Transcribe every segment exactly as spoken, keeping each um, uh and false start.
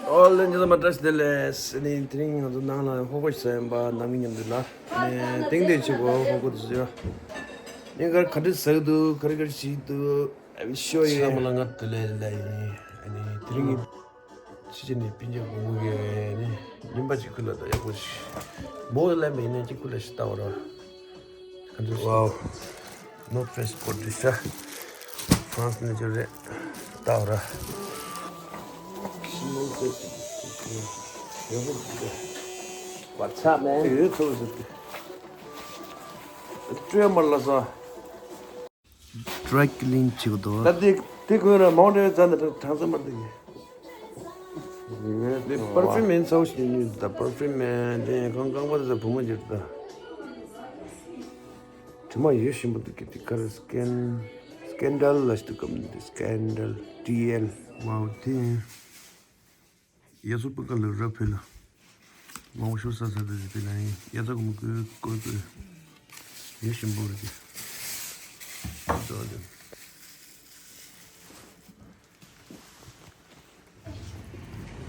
ཨོ་ལེ། ཉི་མ་བཀྲ་ཤིས་བདེ་ལེགས། ཨ་ནི་དེ་རིང་ང་ཚོ་ནང་ལ་ཧོ་ཀོ་ཞིག་ཟ་ཡིན་པ། ནང་མི་མཉམ་དུ་ལ། ཨ་ནི་ཏིང་ཏིང་བྱེད་དགོས། ཧོ་ཀོ་དེ་ཚོ་ཡོད། ཉིན་དཀར་ག་འདྲ་ཟ་གི་འདུག་ག་རེ་ག་རེ་བྱེད་ཀྱི་འདུག་ཨ་ནི་ཤོ་ཡི། ཚང་མ་ལ་ང་བདེ་ལེགས་ལ་ཡིན། ཨ་ནི་དེ་རིང་ཕྱི་རྒྱལ་ནས་སྤུན་ཀྱག་བུ་མོ་གིས་ཨ་ནི་ཉིན་པ་གཅིག་ཁུལ་ལ་ད་ཡག་པོ་ཞིག་མོ་ལ་མེད་ན་གཅིག་ཁུལ་ལ་ཞིག་ལྟ་བ་ར། ཁ་འདྲ་ཞིག Wow. North Face Sport འདི་ཤ། France ནས་ཅིག་རེད། ལྟ་བ་ར། What's up, man? ཡོད་ཚོད་ཟེར་ཏེ། སྤྲོས་མར་ལ་ས། Dry clean བྱེད་དགོས་འདུག་ད་དེ་དེ་ཁོས་ར་མང་དྲགས་རྩ་ནས་གྲང་ས་མར་དེ་གི། དེ་པར་ཕིའུམ་ཡིན་ཚ་བོ་ཞིག་ཉོས་ད། པར་ཕིའུམ་མེད་དེ་ཁང་རྐང་པ་དེ་ཚ་བུ་མོ་འགྱུར་ད། དྲི་མ་ཡོད་ཞིམ་པོ་འདུག་གི། དེ་གར་སི་ཀན་སི་ཀན་ཌལ་ལ་ཞིག་འདུག་གམ། འདི་སི་ཀན་ཌལ་ཊི་ཨེལ། Wow དེ་ཡ་སོ་པ་ཀ་ལ་ར་ཕེ་ལ་མང་པོ་ཤོར་ས་ས་དེ་དེ་ལ་ཡིན། ཡ་ཚ་གོ་མོ་ཀོས་ཀོས་ཀོས་ཡོད་ཞིམ་པོ་རེད་དེ།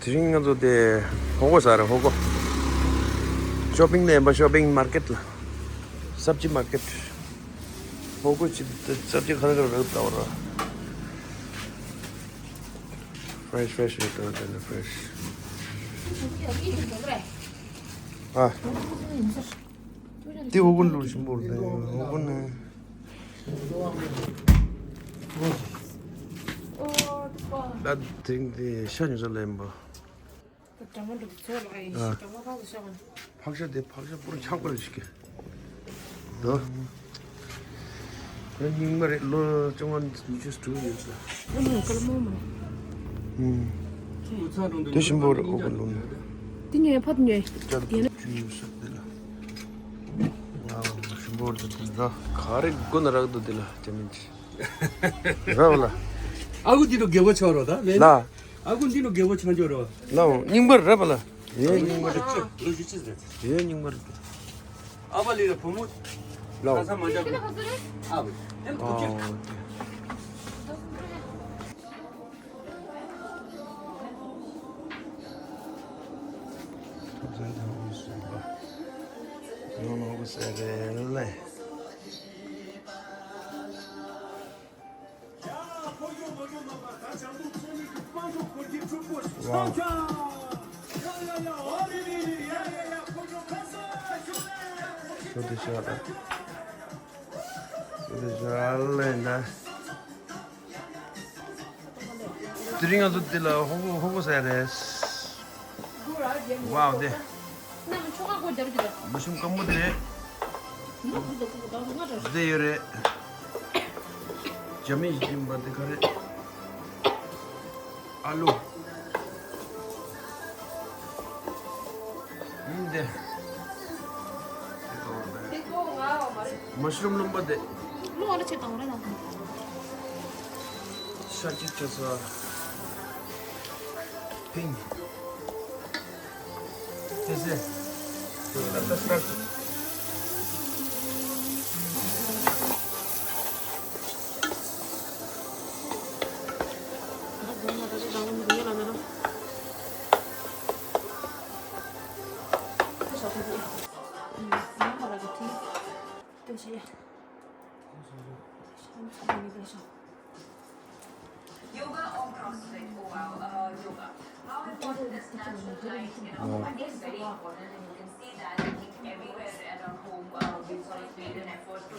དེ་རིང་ང་ཚོ་དེ་ཧོ་ཀོ་ཟ་རེད། ཧོ་ཀོ། ཤོ་པིང་ནས་ཡིན་པ། ཤོ་པིང་མར་ཀེཊ་ལ། སབ་ཇི་མར་ཀེཊ། ཧོ་ཀོ་ཅི་སབ་ཇི་ཁ་ན་ཁ་རག་ལྟ་བ་ར། ཕྲེཤ་ཕྲེཤ་རེད་ད། དེ་ནི་ཕྲེཤ། ཨ། དེ་ཧོ་ཀོ་ལུག་ཞིམ་པོ་རེད། ཧོ་ཀོ་ནི། ད་དེང་དེ་ཤ་ཉོ་ས་ལེན་པ། ད་དྲ་མ་འགྲོ་དུས་ཚོད་ལ་ཡིན་ཨ། ཤི་དྲ་མ་ཕག་ཏུ་ཤ་གང་། ཕག་ཤ་དེ་ཕག་ཤ་པོར་ཆག་པར་ཞིག་གི། དོ། ཁོ་རྙིང་མ་རེད། ལོ་བཅོ་ལྔ་ཉི་ཤུ་དྲུག་ཡོད་ས། ཨ་ནི་ཀ་ལ་མོ་མ་རེད། ཨུམ། དེ་ཞིམ་པོ་རེད། ཨོ་ཀོ་ལུག་ནི། དེ་ཉོས་ཕ་དེ་ཉོས། ཅག་ཡིན་ན་བཅུ་ཡོད་ས་དེ་ལ། ཝའོ་ཞིམ་པོ་རེད་དེ་ལ། ག་རེ་དགོས་ན་རག་འདུག་དེ་ལ་ཅ་མིན་ཅི། རག་ལ། ཨ་ཁུ་འདི་ནོ་རྒད་པོ་ཆགས་རོགས་ད་ལེ། ལ། ཨ་ཁུ་འདི་ནོ་རྒད་པོ་ཆགས་འཇོག་རོགས། ལའོ་རྙིང་པ་རེད་པ་ལ། ཡེ་རྙིང་པ་རེད། ལོ་བཞི་བཅུ་ཟེར། ཡེ་རྙིང་པ་རེད། ཨ་བ་ལི་ར་བུ་མོ། ལའོ། ཁ་ས་མ་འཇབ་གི། ཨ་བ། ཡང་ཨོ་ཁུ་ཁྱེར། ཨོ་ཀེ། ཐུགས་རྗེ་ཆེ། ཡོང་ནོ་གི་ཟེར་རེད་ལེ། ཝའོ། སུ་དེ་ཤ་ད། སུ་དེ་ཤ་ལེ་ད། དེ་རིང་ང་ཚོ་འདི་ལ་ཧོ་ཀོ་ཧོ་ཀོ་ཟ་ཡ་རེད། ཝའོ་དེ། ལུག་ཤུམ་སྐམ་པོ་དེ་རེད། དེ་ཡོད་རེད། ཇ་མི་ཞིག་ཡིན་པ་དེ་ག་རེད། ཨ་ལུ། ཡིན་དེ། དེ་ག་བ་རེད། མ་ཤུ་རུམ་ལུང་པ་དེ། ལུང་བ་ལ་ཆེ་དང་བ་རེད་དང་། ཤ་གཅིག་བྱས་ས། ཕིང་། ཏེ་སེ། ཏེ་ལ་ཏ་སི་ཏར། Yoga or CrossFit? Oh, wow, uh, yoga. How important is natural light in our body? It's very important, and you can see that, I think, everywhere at our home, uh, we've sort of made an effort to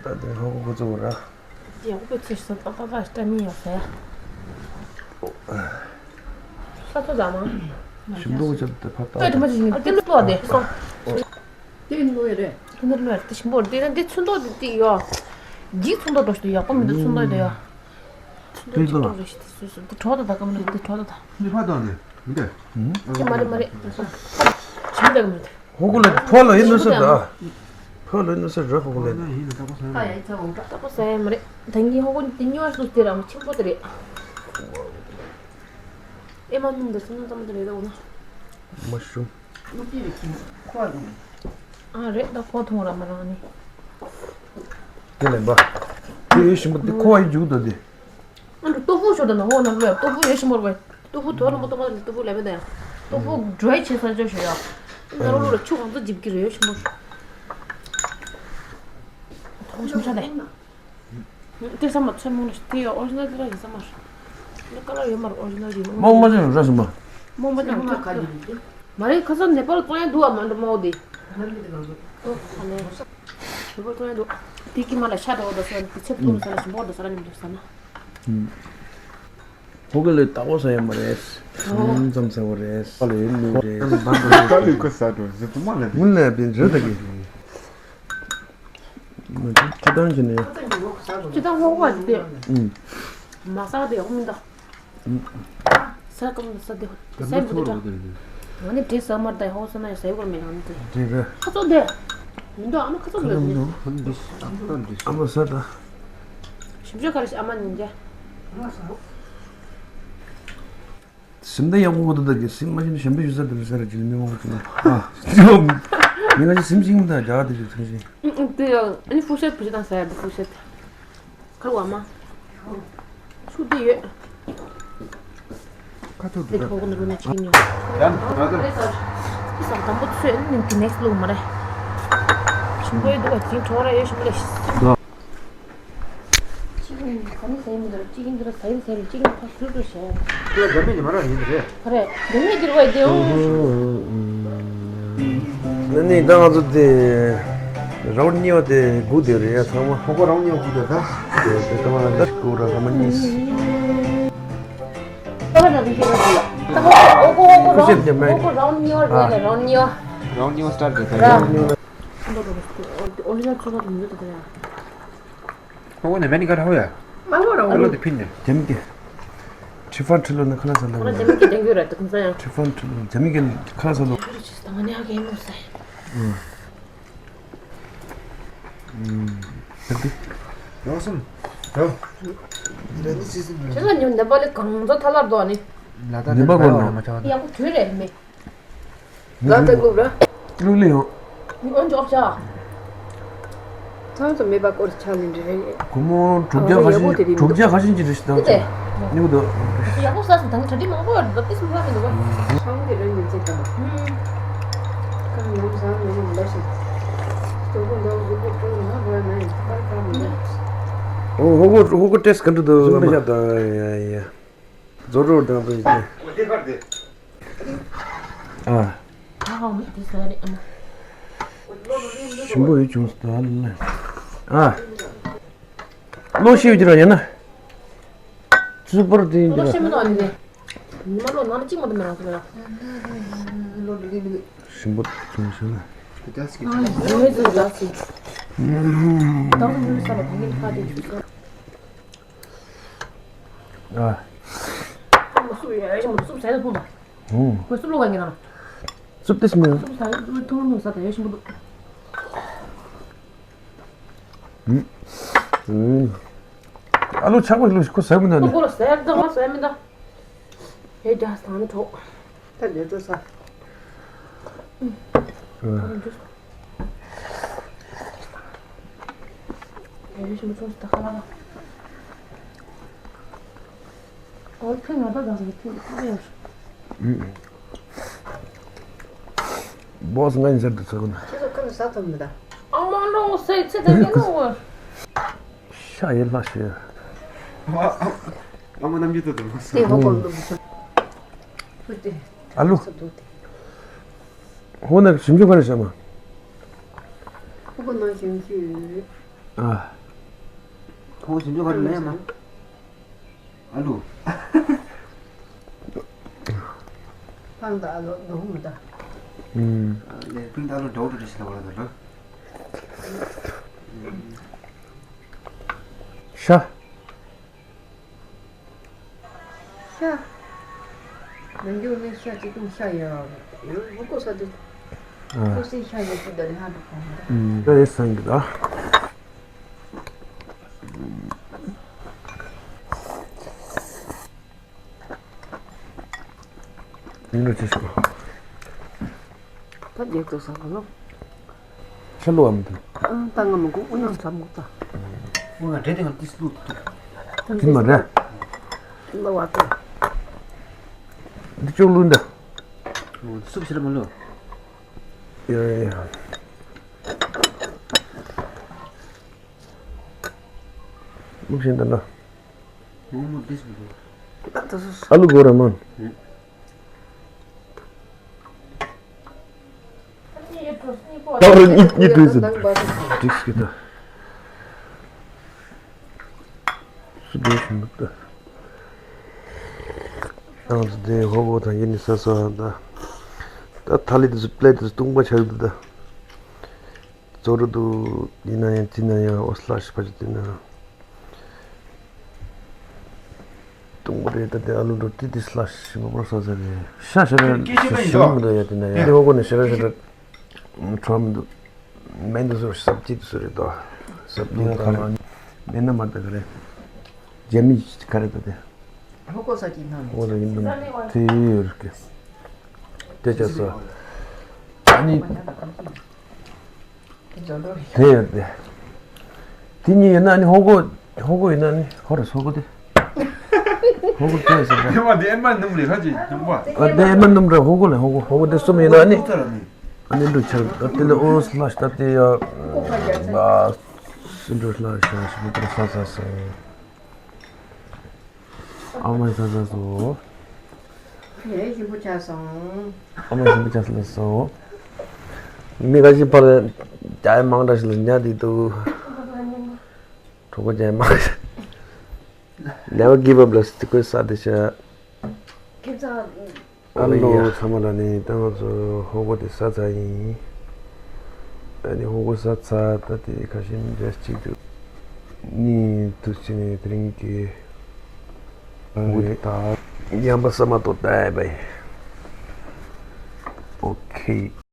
ད་དེ་ཧོ་གོ་ཚོ་ར། ཡ་ཧོ་གོ་ཚོ་ས་ཏག་ཏག་ཏག་སྟ་མི་ཡོད་ས་ཡ། ས་ཚོ་ད་མ། ཞིམ་པོ་ཅིག་ཏེ་ཕབ་ཏོ་ཏ་དེ་མ་ཅིག་ཡིན་ཏེ་ལོ་དེ་སོང་། དེ་ནི་ལོ་ཡ་རེད། དེ་ནི་ལོ་ཡ་རེད། དེ་ཞིམ་པོ་རེད། དེ་ན་དེ་ཚོན་མདོག་དེ་དེ་ཡོད། འགྱིག་ཚོན་མདོག་འདྲ་ཞིག་ཡག་པོ་མི་འདུག་ཚོན་མདོག་དེ་ཡོད། ཚོན་མདོག་གཅིག་འདྲ་ཞིག་དེ་སོ་སོ་དེ་གྲོགས་དང་ད་ཀ་མི་འདུག་དེ་གྲོགས་དང་ད། འདི་ཕ་དང་ནི་འདི། དེ་མ་རེད་མ་རེད། ཞིམ་པོ་ད་ཀ་མི་འདུག་ཧོ་གོ་ལ་ཕོ་ལ་ཡིན་ནོ་ས་ད། ཨོ་ལོ་ནུ་ས་ར་ཧོ་ལེ། ཨ་ཡ་ཡིན་ན་ད་པོ་ས་ཡ་མ་རེད། ད་པོ་ས་ཡ་མ་རེད། ད་ངའི་ཧོ་གོ་དེ་ཉོ་བ་སུ་དེ་ར་མ་ཆེན་པོ་དེ་རེད། ཨེ་མ་སྣུམ་དང་སོ་སྣུམ་ཙམ་དེ་རེད་ད་འོ་ན། མ་ཤུ། ཨ་རེད་ད་ཁོ་ཐོང་ར་མ་རང་ནི། དེ་ལེན་པ། དེ་ཡོད་ཞིམ་པོ་དེ་ཁོ་བ་ཡི་རྒྱུག་དོ་དེ། ཨ་འདྲ་ཏོ་ཕུ་ཤོར་དང་ནང་འོག་ནང་ལོས་ཏོ་ཕུ་ཡོད་ཤི་མོར་བས། ཏོ་ཕུ་དོ་ལ་མོ་ཏོ་མ་ཏོ་ཕུ་ལས་མེད་ད་ཡང་། ཏོ་ཕུ་འགྲོའི་ཆེ་ས་ཅོ་ཤོ་ཡ། ཨ་ནང་ལོ་ལ་ཆུ་གང་ཚོ་འཇིབ་ཀྱི་རེད་ཡོད་ཤི་མོར། ཏོ་ཕུ་ཤོར་ཤ་དེ། དེ་ས་མ་ཚོད་མོ་ནི་དེ་ཡ་ཨོ་རི་ཇི་ནལ་དེ་ར་ཡིན་ས་མར། འདི་ཀ་ལ་ཡོད་མར་ཨོ་རི་ཇི་ནལ་ཡིན། མོག་མ་ཅན་ར་ཤི་མ། མོག་མ་ཅན་ར་ཤི་མ། མ་རེད་ཁ་སང་ནེ་པཱལ་གཙང་ཡ་འདུག་ཨ་མ་འདྲ་མོ་དེ། ཨོ་ཁ་ནས། ཞུ་བོ་ཐོ་ཡ་འདུག་དེ་ཀི་མ་ལ་ཤ་འདྲ་བོ་འདྲ་ས་དེ་ཚེ་ཕུ་ལ་ས་ལ་ཞིམ་པོ་འདྲ་ས་ལ་ཉིམ་འདྲ་ས་ན། ཕོ་གི་ལས་ལྟ་བོ་ས་ཡ་མ་རེད། ཨོ། ཙམ་ཙམ་ས་བོ་རེད། ཨ་ལས་ཡིན་ནུ་རེད། ད་ལས་ཀ་ས་འགྲོ་ཟེར་དུ་མ་ལས། མུན་ལས་པའི་རེད་ད་གི། མ་ཅི་ཅི་ཏང་ཅི་ནས། ཅི་ཏང་ཧོ་ཧོ་ཅི་དེ། ཨུམ། མ་ས་དེ་ཧོ་མི་འདུག་ས་ཀུན་ས་དེ་ས་བུ་དེ་ད། ང་ནི་དྲི་ས་མར་ད་ཧོ་ས་ན་ཡ་ས་ཡུ་གར་མེད་ལ་ནི་དེ། དྲི་རེད། ཁ་ཚོ་དེ། མི་འདུག་ཨ་མ་ཁ་ཚོ་མེད་ནི། ཨ་མ་ས་ད། ཞིམ་ཤོས་ག་རེ་ཞིག་ཨ་མ་ཉིན་རྒྱ། སིམ་ད་ཡག་པོ་འདུག་ད་གི་སིམ་མ་ཤེས་ན་ཞིམ་པོ་ཞིག་ཟ་དེ་ལ་ཟ་ར་ཅི་ལ་མི་མང་པོ་ཅི་ན། ཨ། མི་ང་ཅི་སིམ་ཤིང་ད་རྒྱ་དེ་ཅིག་ཐུང་ཤིང་། ཨུ་ཨུ་དེ་ཡང་ཨ་ནི་ཧྥུ་ཤད་བུ་ཤད་དང་ཟ་ཡ་དེ་ཧྥུ་ཤད། ཁ་བ་མ། ཆུ་དེ་ཡོད། ཁ་ཐུག་དེ་ཁོ་གོ་ནི་རུ་ནི་ཆིག་ཉོ། ཡང་ད་ད་ད། ཨི་སང་དམ་པོ་ཚོས་ནི་གི་ནེགསི་ལུག་མ་རེད། ཞིམ་པོ་ཡོད་འདུག་བ་ཅིང་གྲོགས་ར་ཡོད་ཞིམ་པོ་ལས། ཆིག་ཉོ་ག་ནི་ཟ་ཡིན་མི་འདུག་ཅིག་ཡིན་འདུག་ཟ་ཡིན་ཟ་ཡིན་ཅིག་ཡིན་ཁ་སུ་སུ་བྱས། ཁོ་ལ་རྒྱ་མི་ཉི་མ་ར་ཡིན་རེད། ཁ་རེད་རྒྱ་མི་འདིར་བས་དེའུ། ན་ནི་ད་ང་ཚོ་དེ་རའུན་གཉིས་པ་དེ་སྒུག་བསྡད་རེད་ཡ་ཚང་མ། ཁོ་ཁོ་རའུན་གཉིས་པ་སྒུག་བསྡད་ད། དེ་དེ་ཚང་མ་ད་སྒུག་ར་ཚང་མ་གཉིས། ད་ང་ཚོ་དེ་ཤེས་ར་སྒུག་ལ། ད་ཁོ་ཁོ་ཁོ་ཁོ་ཁོ་ཁོ་ཤེས་རྒྱ་མ་ཡིན། ཁོ་ཁོ་རའུན་གཉིས་པ་རེད་ལ་རའུན་གཉིས་པ། རའུན་གཉིས་པ་སི་ཊར་རེད་ད་ཡ། རའུན་གཉིས་པ། ཨོ་ལི་ན་ཚོ་ཁ་དུ་མི་འདུག་ད་ཡ། ཁོ་ནི་མེ་ནི་ཀ་ཧོ་ཡ། མ་ཧོ་ར་ཨ་ལོ་དེ་ཕིན་ནི། ཇེ་མི་ཀེ། ཁྲི་ཕན་ཁྲི་ལོ་ནི་ཁ་ལ་ས་ལོ། ཁོ་ན་ཇེ་མི་ཀེ་དེང་གི་ར་དུ་ཁུང་ས་ཡང་། ཁྲི་ཕན་ཁྲི་ལོ་ཇེ་མི་ཀེ་ཁ་ལ་ས་ལོ། ཁོ་ར་ཆི་ས་ང་ནི་ཧ་གེ་མོ་ས། ཨུ། ཨུ། དེ་དེ། ཡོང་སོང་། ཡོ། རེད་དེ་སི་སི་མི། ཁྱེད་ལ་ཉོ་ནེ་པ་ལི་གང་ཚོ་ཐ་ལར་དོ་ནི། ལ་ད་ནེ་པ་གོ་ནོ། ཡག་པོ་བྱོས་རེད་མི། ལ་ད་ལུག་ར། ལུག་ལི་ཡོང་། ཨོན་ཅོག་ཅག་ཚང་ཚོ་མེད་པ་སྐོར་ཆ་ལེན་རེད། སྒོར་མོ་དྲུག་བརྒྱ་ཁ་ཤས་དྲུག་བརྒྱ་ཁ་ཤས་ཅི་རེད་ཞིག་དང་ཅག་ནི་གོ་དོ། ཡག་པོ་ས་སི་དང་གྲ་སྒྲིག་མང་པོ་ཡོད་རེད་ད་ཏིས་མ་མི་འདུག་ག་ཚང་གི་རང་ཉིན་ཚེ་དང་། ཁ་ནམ་ཟང་ནམ་ལ་ཞིག་སྟོན་པོ་འདྲ་བོ་གཟུགས་པོ་སྤྲོ་ན་བ་ན་ཡིན་པར་ཁ་མི་འདུག་ཧོ་ཧོ་གོ་ཧོ་གོ་ཏེས་ག་འདྲ་འདུག་ཨ་མ། ཡ་ཡ། རྫོ་རོ་དང་པོ་ཡིན། ཨ། ཞིམ་པོ་ཡོད་བྱུང་སྟ་ལ། ཨ། ལོ་ཤི་ཡོད་ཀྱི་ར་ཡིན་ན། ཙུ་པར་དེ་ཡིན་ཀྱི་ར། ཉི་མ་ལོ་ནང་གཅིག་མ་དུ་མེད་རང་ཚོ་ལ། ཞིམ་པོ་བྱུང་ཤག་ན། ཨ། ཨ་མ་སུབ་ཡ་ཞིམ་པོ་སུབ་ཟ་ཡ་ཕུང་པ། ཧུང་། ཁོས་སུབ་ལོག་ག་ངེ་ན། སུབ་ཏེ་སྨོས། སུབ་ཟ་ཡ་ཐུང་ཐུང་ཟ་ད་ཡ་ཞིམ་པོ་འདུག་ཨུམ། ཨུམ། ཨ་ལུ་ཆག་པ་ལུ་ཁོ་ཟ་མི་འདུག་ནི། ཁོ་ལ་ཟ་ཡ་ད་ང་ཟ་ཡ་མི་འདུག་ཧེ་རྒྱ་སང་ནི་གྲོགས། ད་ལས་འགྲོ་ས། ཨུམ། ཨེ་རེ་ཞིམ་པོ་ཆུང་ཞིག་ད་ཁ་ལག་ལ། ཨོ་ཕིང་ང་ད་དང་ཟེར་ཕིང་ཁ་ཡོད། བོ་སི་ང་ཡིན་ཟེར་དུ་ཚོད་ན། ཁྱེད་ཚོ་ཁ་ལ་ཟ་ཐུབ་མི་ད། ཨ་མ་ལོ་སེ་ཚེ་ད་ཉེ་ལོ་བ། ཤ་ཡེ་ལྷ་ཤེ། ཨ་མ་རྣམ་འགྱུར་ཏོ་ཏོ་མ་ས། དེ་ཧོ་གོ་ལོ་བུ་ཆུ། ཨ་ལུ། ཧོ་ན་ཞིམ་ཆུ་ག་རེ་ཤ་མ། ཧོ་གོ་ན་ཞིམ་ཆུ། ཨ། ཁོང་ཞིམ་ཆུ་ག་རེ་ལེན་མ། ཨ་ལུ། ཕང་ད་ཨ་ལུ་ནོ་མི་ད། ཨུམ། ལེ་ཕིང་ད་ཨ་ལུ་འདྲ་བོ་འདྲ་ཞིག་ལ་བ་ལ་ད་ལོ། ཤ། ཤ། ནང་རྒྱུ་ནི་ཤ་ཅིག་ཏུ་ཤ་ཡ། ཡང་ཧུ་ཀོ་ས་དུ། ཨ། ཁོ་སི་ཤ་ཡོད་ཀྱི་འདི་ལ་ཧ་འགྲོ་གོ་མི་འདུག་ཨ། ཡ་ཡ་སང་གི་ད། ཡིན་རུ་ཅི་ཞིག་ད་རྒྱག་ཏུ་ས་ག་ལོ། ཆ་ལོ་བ་མི་འདུག་ཨང་ད་ང་མི་དགོས་དབུ་ནང་ཚ་མོ་ད། དབུ་ང་འདྲེ་དེ་ང་ཏིས་ལུག་ཏུ། དེ་མ་རེད། ལོ་བ་ཏུ། འདི་ཅུང་ལུག་འདི། ལུག་སུབ་ཤི་ར་མ་ལུག་ཡ་ཡ་ཡ། ལུག་ཤིན་ད་ན། ལུག་མོ་ཏིས་མི་འདུག་ཨ་ལུ་གོ་ར་མ། ད་རུང་གཉིད་གཉིད་དུས་ཟིན། འགྲིག་གི་ད། སུ་འགྲོ་བཞིན་འདུག་ད། ཏང་སི་དེ་ཧོ་གོ་དང་ཡིན་ནི་ས་ས་ད། ད་ཐ་ལི་དུ་སུ་པླེ་དུ་སུ་ཏུང་པ་ཆགས་འདུག་ད། ཛོ་རུ་དུ་ཡིན་ན་ཡང་ཅི་ན་ཡང་ཨོ་སླ་ཤི་པ་ཅི་དེ་ན། ཏུང་པ་རེད་ད་དེ་ཨ་ལུ་འགྲོ་ཏི་ཏི་སླ་ཤི་མ་པོར་ས་ས་རེད། ཤ་ཤ་རེད། ཤ་ཤ་མི་འདུག་ཡ་དེ་ན་ཡ་དེ་ཧོ་གོ་ནི་ཤ་ར་ཤ་ར་ཁྲོམ་འདུག་མེན་དུ་སུ་སབ་ཅི་དུ་སུ་རེད་དོ། སབ་ཅི་དུ་ཁ་ན་མེན་ན་མ་ད་ག་རེད། རྒྱ་མི་ག་རེད་ད་དེ། ཧོ་གོ་ས་ཅི་ན་མི་ཧོ་གོ་ཡིན་དུ་དེ་ཡོད་རེད། དེ་ཅག་ས་ཨ་ནི། དེ་ཡོད་དེ། དེ་གཉིས་ཡོད་ན་ནི་ཧོ་གོ། ཧོ་གོ་ཡོད་ན་ནི་ཧོ་རེ་སོ་གོ་དེ། ཧོ་གོ་དེ་ཟེར་ད། དེ་མ་དེ་ཨེ་མ་ནུམ་རེ་ཧ་ཅི་ནུམ་པ། ཨ་དེ་ཨེ་མ་ནུམ་རེ་ཧོ་གོ་ལེ་ཧོ་གོ་ཧོ་གོ་དེ་གསུམ་ཡོད་ན་ནི། ཨ་ནི་འདུ་ཆར་ད་དེ་ལེ་ཨོ་སླ་ཤ་ད་དེ་ཡ། ཨ་སུ་འདྲ་སླ་ཤ་ཤ་མི་ཏར་ས་ས་ས། ཨ་མ་ས་ས་སོ། ངས་ཞིམ་པོ་ཆགས་སོང་། ཨ་མ་ཞིམ་པོ་ཆགས་སོང་ལ་སོ། མི་ཁ་ཤས་ཕར་ཅའི་མང་དྲགས་ཤིག་ལ་ཉལ་བསྡད་འདུག་གྲོགས་པོ་ཅའི་མང་། Never give up ལ་སི་ཁོས་ས་དེ་ཤ། ཁྱེད་ཚང་། ཨ་ལོ་ཚང་མ་ལ་ནི་ད་ང་ཚོ་ཧོ་གོ་དེ་ས་ཚ་ཡིན། ད་ནི་ཧོ་གོ་ས་ཚ་ད་དེ་ཁ་ཤས་མི་འདྲ་གཅིག་ཏུ། ནི་དུ་ཕྱིན་ནས་དེ་རིང་གི་ཧོ་གོ་དེ་ད་ཡང་པ་ས་མ་ཏོ་ད་ཨེ་བའི། ཨོ་ཁེ།